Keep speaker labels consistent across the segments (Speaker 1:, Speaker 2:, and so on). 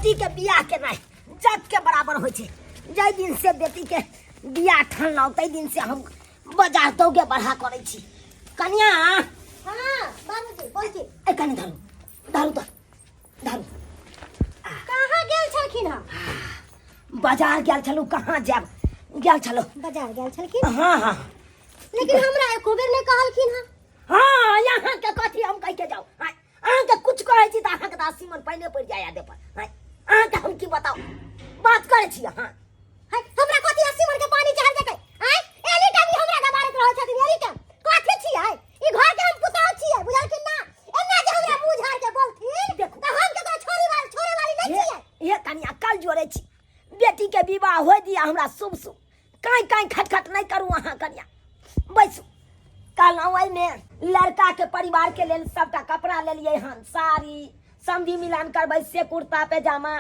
Speaker 1: बेटी के बियाह केनाइ जग के बराबर होइ छै। जाहि दिन से बेटी के बियाह ठानलहुँ ताहि दिन से हम बाजार दौगे बढ़ा करै छी। कनिया।
Speaker 2: हाँ बाबूजी बोलती।
Speaker 1: ए कनि धरू धरू तऽ धरू।
Speaker 2: कहाँ गेल छलखिन हँ?
Speaker 1: बाजार गेल छलहुँ। कहाँ जायब, गेल छलहुँ
Speaker 2: बाजार गेल छलखिन।
Speaker 1: हाँ हाँ।
Speaker 2: लेकिन हमरा एको बेर नहि कहलखिन हँ।
Speaker 1: हाँ, यहाँ के कथी हम कह के जाउ? हाँ, अहाँके कुछ कहै छी तऽ अहाँके तऽ सीमन पानि पड़ि जाय देह पर। हाँ, अहाँके हम की बताउ, बात करै छी अहाँ।
Speaker 2: है, हमरा कथी 80 मन के पानी चढ़ जेतै? आय एनी टाइम ई हमरा दबारैत रहै छथिन। एनी टाइम कथी छियै? ई घर के हम पुतहु छियै, बुझलखिन ना? एना जे हमरा मुँह झाड़ के बोलथिन
Speaker 1: देखू।
Speaker 2: तऽ हम केकरो छोड़ी वाली छोड़े वाली नहीं छियै।
Speaker 1: ये कनिया कल जोड़े छी, बेटी के विवाह हो दिया हमरा शुभ शुभ। काई काई खटखट नहीं करू अहाँ। कनिया बैसू। कहलहुँ एहिमे लड़का के परिवार के लेल सबटा कपड़ा लेलियै हन, साड़ी, समधी मिलान करबै से कुर्ता पैजामा,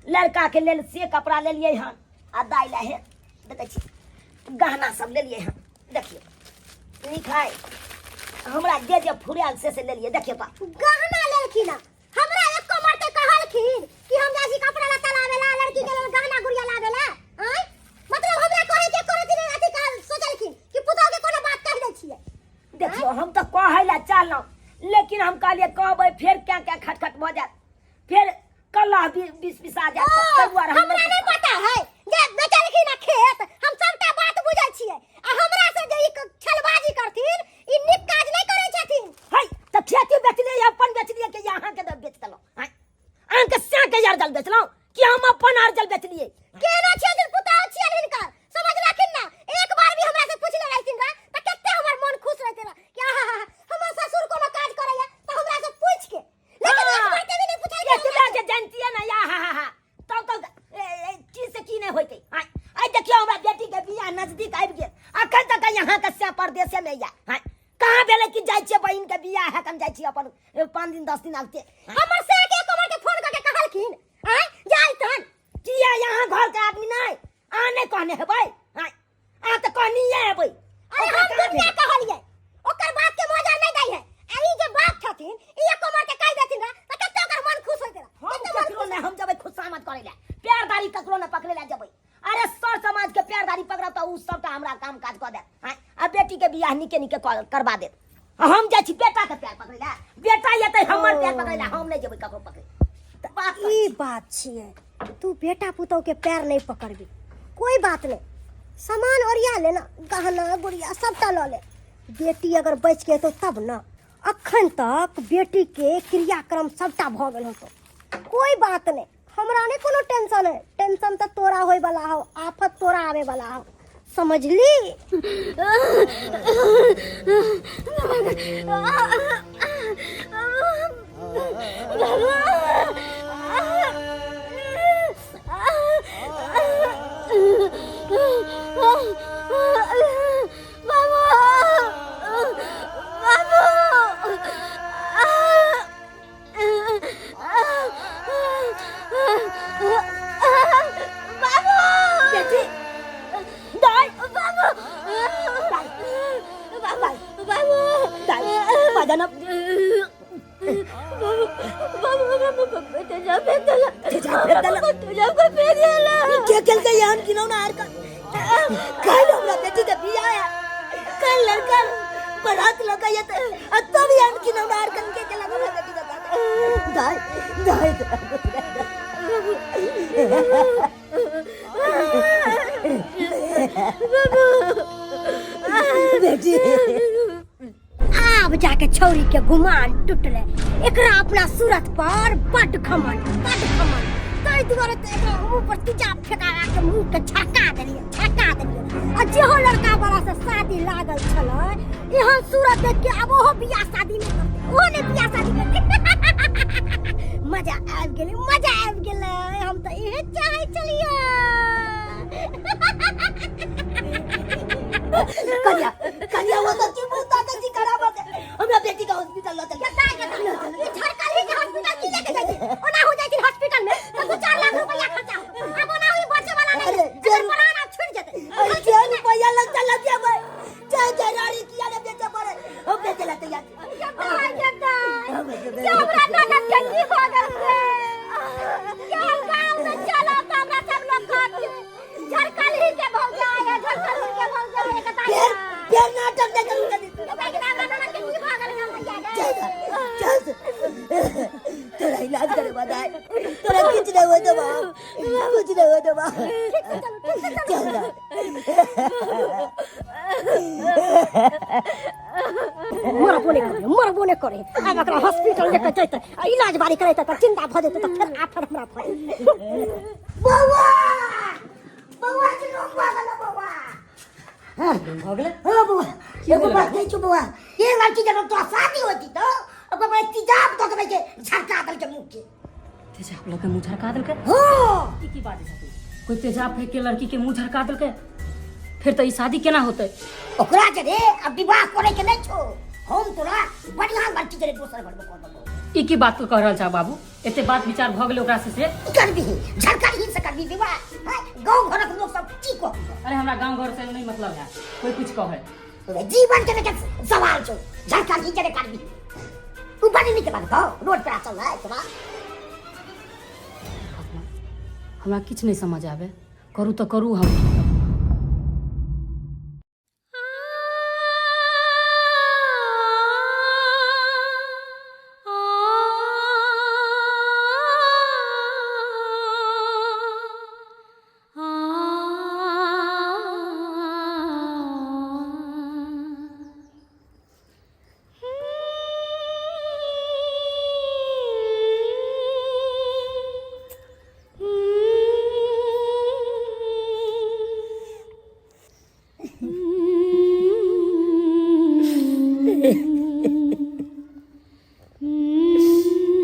Speaker 1: लड़का के लेल से कपड़ा लेलियै हन। आ दाइ लए हे देखै छी गहना सब लेलियै हन। देखियौ नीक है, हमरा जे जे फुरायल से से लेलियै। देखियौ तऽ
Speaker 2: गहना लेलखिन हँ, हमरा एको मरते कहलखिन कि हम जाइ छी कपड़ा लत्ता लाबेला, लड़की के लेल गहना गुड़िया लाबेला? आँय, मतलब हमरा कहै के कोनो दिन अथी कहल सोचलखिन कि पुतहु के कोनो बात कहि दै छियै?
Speaker 1: देखियौ हम तऽ कहै लए चाहलहुँ, लेकिन हम कहलियै कहबै फेर क्या क्या खटखट भऽ जायत, फेर कलह बिस बिसा जायत,
Speaker 2: ओ,
Speaker 1: ताहि दुआरे हम
Speaker 2: हमरा नहीं पता है जे बेचलखिन हँ खेत। हम सबटा बात बुझै छियै आ हमरा से जे ई छलबाजी करथिन, ई नीक काज नहीं करै छथिन।
Speaker 1: है तऽ खेती बेचलियै, अपन बेचलियै कि अहाँके दऽ बेच देलहुँ? हैं, अहाँके सएके अर्जल बेचलहुँ कि हम अपन अर्जल बेचलियै?
Speaker 2: केना छियै जे पुतहु छियनि हिनकर, समझलखिन ना? एक बार भी हमरा से पूछले रहथिन रह तऽ कते हमर मन खुश रहते रह कि आहा हा, हमर ससुर कोनो काज करैया तऽ हमरा से पूछ के। लेकिन एक बार के भी नहीं पूछलखिन
Speaker 1: एतबा
Speaker 2: हमरा से।
Speaker 1: जे जानतियै ना या हा हा हा, तब तक की से की नहीं होइतै। आँय आइ देखियौ हमरा बेटी के बियाह नजदीक आबि गेल, अखन तक यहाँ के से परदेसे में या। आँय कहाँ भेलै कि जाइ छियै बहिन के बियाह है, हम जाइ छियै अपन 5 दिन 10 दिन आबते।
Speaker 2: हमर से के कमर के फोन करके कहलखिन आँय जाइ तहन।
Speaker 1: किया यहाँ घर के आदमी नहीं? अहाँ नहीं कहने हेबै? आँय अहाँ तऽ कहनिये हेबै।
Speaker 2: अरे
Speaker 1: ओकरा
Speaker 2: हम
Speaker 1: कहाँ
Speaker 2: दुनिया
Speaker 1: भेलै?
Speaker 2: कहलियै ओकर बात के मजा नहीं दै है। आ ई जे बाप छथिन, ई एको बार के कहि देथिन रह तऽ कते ओकर मन खुश होइत रह।
Speaker 1: हम
Speaker 2: कते मन
Speaker 1: ककरो
Speaker 2: खुश।
Speaker 1: नहीं, हम जबै खुशामद करै लए, प्यारदारी ककरो नहीं पकड़े लए जबै। अरे सर समाज के प्यारदारी पकड़ब तऽ उ सबटा हमरा काम काज कऽ देत। आँय आ बेटी के बियाह नीके नीके करबा देत। आ हम जाइ छी बेटा के प्यार पकड़ै लए, बेटा एतै हमर प्यार पकड़ै लए, हम नहीं जेबै ककरो पकड़ै। तऽ बात करै
Speaker 2: ई बात छियै, तू बेटा पुतहु के पैर नहीं पकड़बी। कोई बात नहीं, सामान ओरिया ले ना, गहना गुड़िया सबटा लऽ ले। बेटी अगर बच के एतौ तब ना। अखन तक बेटी के क्रियाक्रम सबटा भऽ गेल होतौ। कोई बात नहीं, हमरा नहीं कोनो टेंशन है। टेंशन तऽ तोरा होय वाला हो, आफत तोरा आवे वाला हो, समझली?
Speaker 1: बेटी दाइ दाइ दाइ बजन तेजाब फेंक देलक। ई के केलकै एहन घिनौना हरकत? काल्हि हमरा बेटी के बियाह है, काल्हि लड़का बारात लऽ के एतै आ तब एहन घिनौना हरकत के केलक हमरा बेटी के साथ? दाइ दाइ बेटी।
Speaker 2: आब जाके छौरी के गुमान टूटले। एकरा अपना सूरत पर बड घमंड, बड घमंड। ताहि दुआरे तऽ एकरा मुंह पर तेजाब फेका के मुंह के छका देलियै, छका देलियै। आ जेहो लड़का वाला से शादी लागल छलै, एहन सूरत देख के आब ओहो बियाह शादी नहि करतै, ओहो नहि बियाह शादी करतै। मजा आबि गेलै, मजा आबि गेलै। हम तऽ इहे चाहै छलियै।
Speaker 1: कन्या कन्या, वो तो की मुंह ताके जी खराब हो गए, हमरा बेटी का हॉस्पिटल ल चल।
Speaker 2: ई झड़कल ही के हॉस्पिटल की लेके जाइ छै? ओना हो जाइ छै हॉस्पिटल में तऽ 2-4 लाख रुपया खर्चा हो। आब ओना हुई बचे वाला नहीं।
Speaker 1: अरे,
Speaker 2: एकर प्राण आब छूट जेतै।
Speaker 1: अरे जे रुपया लगता लग जाबे, चाहे जरारी किया ने बेचे पड़े, हम बेचे ला तैयार छी।
Speaker 2: दाइ, के दाइ, से हमरा ननद के की भऽ गेल से? के हम गाँव
Speaker 1: इलाज करेबा दाय, तोरा किछु नहि होय देबा, किछु नहि होय देबा। चल दाय।
Speaker 2: मरबो नहि करे, मरबो नहि करे। आब एकरा हॉस्पिटल लेके जैते आ इलाज बारी करेते तऽ चिंता भऽ जेतै, तऽ फेर आफर हमरा भऽ जेतै।
Speaker 1: बौआ, बौआ, जुलूम भऽ गेलो बौआ। हाँ
Speaker 3: भऽ गेलै?
Speaker 1: हाँ बौआ, एगो बात कहै छौ बौआ, ये लड़की जब तोरा शादी होती तो ओकर बाद तेजाब दऽ के के झटका देलकै मुँह के।
Speaker 3: तेजाब लऽ के मुँह झरका देलकै?
Speaker 1: हाँ।
Speaker 3: ई की बाजै छथिन? कोई तेजाब फेंक के लड़की के मुँह झरका देलकै, फिर तऽ ई शादी केना होतै?
Speaker 1: ओकरा जे रे अब विवाह करे के नहीं छो, हम तोरा बढ़िया लड़की के रे दोसर घर में कर देबो।
Speaker 3: ई की बात कह रहल छा बाबू? एते बात विचार भऽ गेलै ओकरा से? से
Speaker 1: की करबी, झरकरही से करबी विवाह? हैं, गाँव घरक लोग सब की कहतौ?
Speaker 3: अरे हमरा गांव घर से नहीं मतलब है, कोई कुछ कहे।
Speaker 1: जीवन के लेके सवाल छौ, झरकरही के रे करबी। तू बड़ी नीक लगतौ रोड पर चल रहा है तोरा।
Speaker 3: हमरा किछु नहीं समझ आवे, करू तऽ करू हम।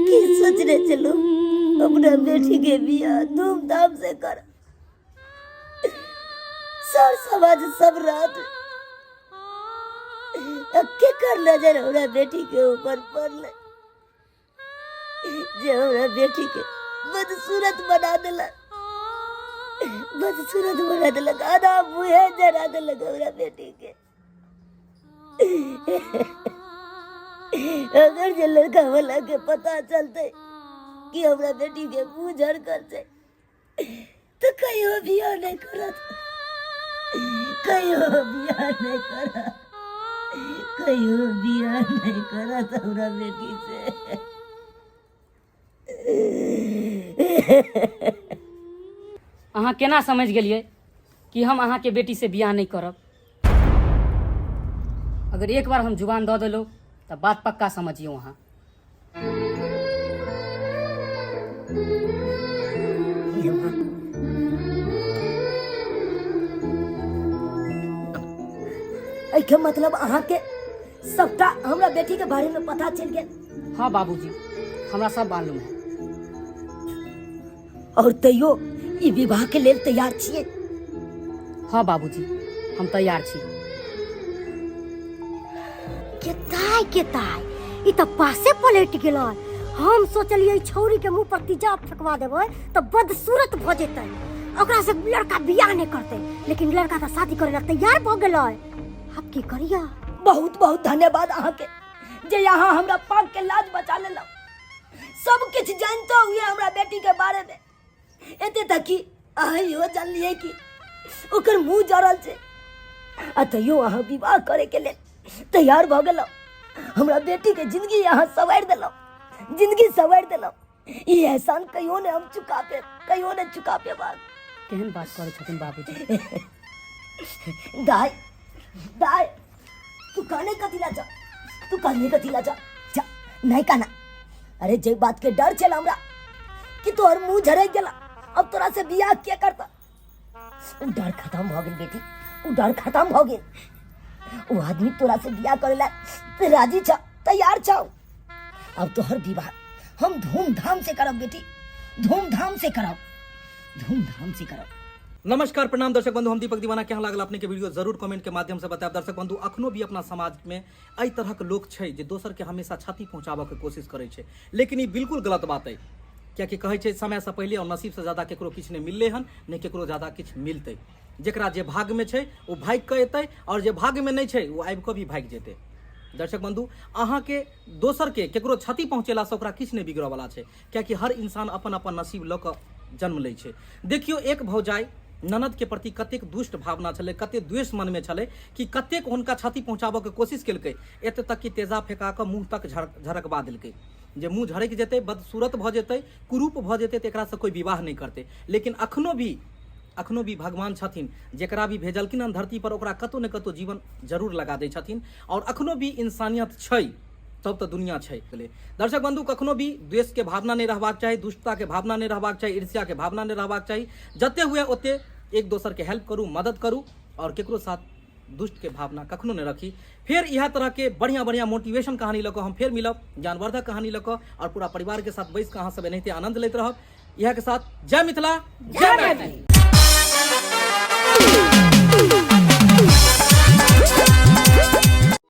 Speaker 1: की सोचने चलू अपना बेटी के बियाह धूमधाम से कर, सर समाज सब रात केकर नजर हमरा बेटी के ऊपर पड़ले जे हमरा बेटी के बदसूरत बना देलक, बदसूरत बना देलक, आधा मुँहे जरा देलक हमरा बेटी के। अगर जे लड़का वाला के पता चलते कि हमरा बेटी के मुँह झड़कल छै तो कहियो बियाह नहीं करत, कहियो बियाह नहीं करत, कहियो बियाह नहीं करत हमरा बेटी से।
Speaker 3: अहाँ केना समझ गेलियै कि हम अहाँके बेटी से बियाह नहीं करब? अगर एक बार हम जुबान दऽ देलहुँ तऽ बात पक्का समझियौ अहाँ।
Speaker 1: एहिके मतलब अहाँके सबटा हमरा बेटी के बारे में पता चलि गेल?
Speaker 3: हाँ बाबूजी, हमरा सब मालूम है।
Speaker 1: और तैयो ई विवाह के लेल तैयार छियै?
Speaker 3: हाँ बाबूजी, हम तैयार छी।
Speaker 2: केताय केताय, ई तऽ पासे पलटि गेलै। हम सोचलियै छौरी के मुंह पर तेजाब फेंकवा देबै तऽ बदसूरत भऽ जेतै, ओकरा से लड़का बियाह नहि करतै, लेकिन लड़का तऽ शादी करे ला तैयार भऽ गेलै। आब की करिया?
Speaker 1: बहुत बहुत धन्यवाद अहाँके जे यहाँ हमरा पाग के लाज बचा लेलहुँ। सब किछु जानते हुए हमरा बेटी के बारे में, एते तक कि अहाँ इहो जानलियै कि ओकर मुंह जरल छै, आ तैयो अहाँ विवाह करे के लेल तैयार भऽ गेलहुँ। हमरा बेटी के जिंदगी अहाँ संवारि देलहुँ, जिंदगी संवारि देलहुँ। ई एहसान कहियो नहि हम चुका पेब, कहियो नहि चुका पेब।
Speaker 3: केहन बात करै छथिन बाबूजी?
Speaker 1: दाय, दाय, तू काने कथी ला जा, तू काने कथी ला जा, जा नहीं काना। अरे जे बात के डर छल हमरा कि तोहर मुंह झरक गेला, अब तोरा से बियाह के करता, उ डर खत्म हो गेल बेटी, उ डर खत्म हो गेल। उ आदमी तोरा से बियाह करेला राजी छ, तैयार छ। अब तोहर विवाह हम धूमधाम से करब बेटी, धूमधाम से करब, धूमधाम से करब।
Speaker 4: नमस्कार, प्रणाम दर्शक बंधु, हम दीपक दीवाना। केहन लागल अपने के वीडियो जरूर कमेंट के माध्यम से बतायब। दर्शक बंधु, अखनो भी अपना समाज में एहि तरहक लोक छै जे दोसर के हमेशा क्षति पहुंचाबऽ के कोशिश करै छै, लेकिन ई बिल्कुल गलत बात है, कियाकि कहै छै समय से पहिले और नसीब से ज्यादा केकरो किछु नहि मिललै हन, नहि केकरो ज्यादा किछु मिलतै। जेकरा जे भाग्य में छै ओ भागि कऽ एतै, और जे भाग्य में नहि छै ओ आबि कऽ भी भागि जेतै। दर्शक बंधु, अहाँके दोसर के केकरो क्षति पहुंचेलासँ ओकरा किछु नहि बिगड़ऽवला छै, कियाकि हर इंसान अपन अपन नसीब लऽ कऽ जन्म लै छै। देखियौ, एक भौजाइ ननद के प्रति कतेक दुष्ट भावना छलै, कतेक द्वेष मन में छलै कि कतेक हुनका क्षति पहुंचाबऽ के कोशिश केलकै, एते तक कि तेजाब फेंका कऽ मुँह तक झरकबा देलकै। जे मुँह झड़कि जेतै, बदसूरत भऽ जेतै, कुरूप भऽ जेतै, तऽ एकरासँ कोइ विवाह नहि करतै। लेकिन अखनो भी, अखनो भी भगवान छथिन, जेकरा भी भेजलखिन हन धरती पर ओकरा कतौ ने कतौ जीवन जरूर लगा दै छथिन। आओर अखनो भी इंसानियत छै तब तऽ दुनिया छै। दर्शक बंधु, कखनो भी द्वेष के भावना नहि रहबाक चाही, दुष्टता के भावना नहि रहबाक चाही, ईर्ष्या के भावना नहि रहबाक चाही। जते हुए ओते एक दोसर के हेल्प करू, मदद करू और केकरो साथ दुष्ट के भावना कखनो नहि रखी। फेर इएह तरह के बढ़िया बढ़िया मोटिवेशन कहानी लऽ कऽ हम फेर मिलब, ज्ञानवर्धक कहानी लऽ कऽ, और पूरा परिवार के साथ बैस कऽ अहाँ सब एनाहिते आनंद लैत रहब। इएह के साथ जय मिथिला, जय मैथिली।